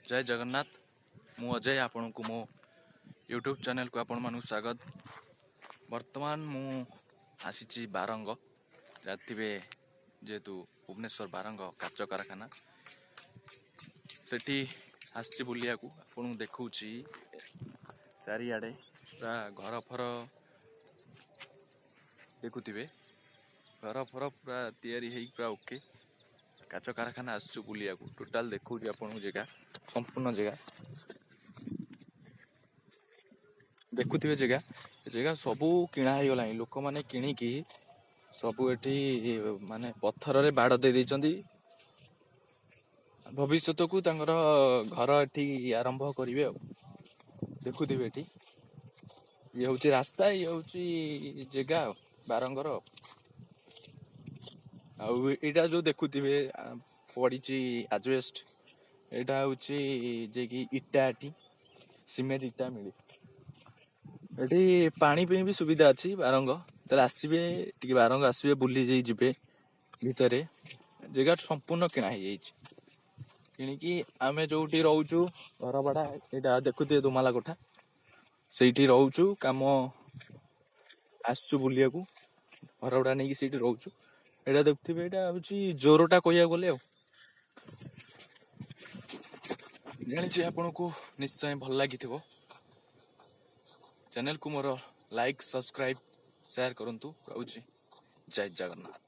ଜୟ ଜଗନ୍ନାଥ। ମୁଁ ଅଜୟ, ଆପଣଙ୍କୁ ମୋ ୟୁଟ୍ୟୁବ୍ ଚ୍ୟାନେଲକୁ ଆପଣମାନଙ୍କୁ ସ୍ୱାଗତ। ବର୍ତ୍ତମାନ ମୁଁ ଆସିଛି ବାରଙ୍ଗ, ଜାଣିଥିବେ ଯେହେତୁ ଭୁବନେଶ୍ୱର ବାରଙ୍ଗ କାଚ କାରଖାନା, ସେଠି ଆସିଛି ବୁଲିବାକୁ। ଆପଣଙ୍କୁ ଦେଖାଉଛି ଚାରିଆଡ଼େ ପୁରା ଘର ଫର ଦେଖୁଥିବେ, ଘର ଫର ପୁରା ତିଆରି ହେଇକି ପୁରା ଓକେ। କାଚ କାରଖାନା ଆସିଛୁ ବୁଲିବାକୁ। ଟୋଟାଲ ଦେଖାଉଛି ଆପଣଙ୍କୁ ଜାଗା, ସମ୍ପୂର୍ଣ୍ଣ ଜାଗା ଦେଖୁଥିବେ। ଜାଗା ଜାଗା ସବୁ କିଣା ହେଇଗଲାଣି, ଲୋକମାନେ କିଣିକି ସବୁ ଏଠି ମାନେ ପଥରରେ ବାଡ଼ ଦେଇ ଦେଇଛନ୍ତି। ଭବିଷ୍ୟତକୁ ତାଙ୍କର ଘର ଏଠି ଆରମ୍ଭ କରିବେ। ଆଉ ଦେଖୁଥିବେ ଏଠି ଇଏ ହଉଛି ରାସ୍ତା, ଇଏ ହଉଛି ଜାଗା ଆଉ ବାରଙ୍ଗର। ଆଉ ଏଇଟା ଯୋଉ ଦେଖୁଥିବେ ପଡିଛି ଆଜବେଷ୍ଟ, ଏଇଟା ହଉଛି ଯିଏକି ଇଟା, ଏଠି ସିମେଣ୍ଟ ଇଟା ମିଳେ। ଏଠି ପାଣି ପାଇଁ ବି ସୁବିଧା ଅଛି। ବାରଙ୍ଗ ତାହେଲେ ଆସିବେ, ଟିକେ ବାରଙ୍ଗ ଆସିବେ, ବୁଲି ଯାଇ ଯିବେ। ଭିତରେ ଜାଗା ସମ୍ପୂର୍ଣ୍ଣ କିଣା ହେଇଯାଇଛି। କିଣିକି ଆମେ ଯୋଉଠି ରହୁଛୁ ଘର ଭଡା, ଏଇଟା ଦେଖୁଥିବେ ଦୁମାଲା କୋଠା, ସେଇଠି ରହୁଛୁ। କାମ ଆସିଛୁ ବୁଲିବାକୁ, ଘର ଭଡା ନେଇକି ସେଇଠି ରହୁଛୁ। ଏଇଟା ଦେଖୁଥିବେ, ଏଇଟା ହଉଛି ଜୋରଟା କହିବାକୁ ଗଲେ। ଆଉ ଜାଣିଛି ଆପଣଙ୍କୁ ନିଶ୍ଚୟ ଭଲ ଲାଗିଥିବ। ଚ୍ୟାନେଲକୁ ମୋର ଲାଇକ୍, ସବସ୍କ୍ରାଇବ, ସେୟାର କରନ୍ତୁ। ରହୁଛି, ଜୟ ଜଗନ୍ନାଥ।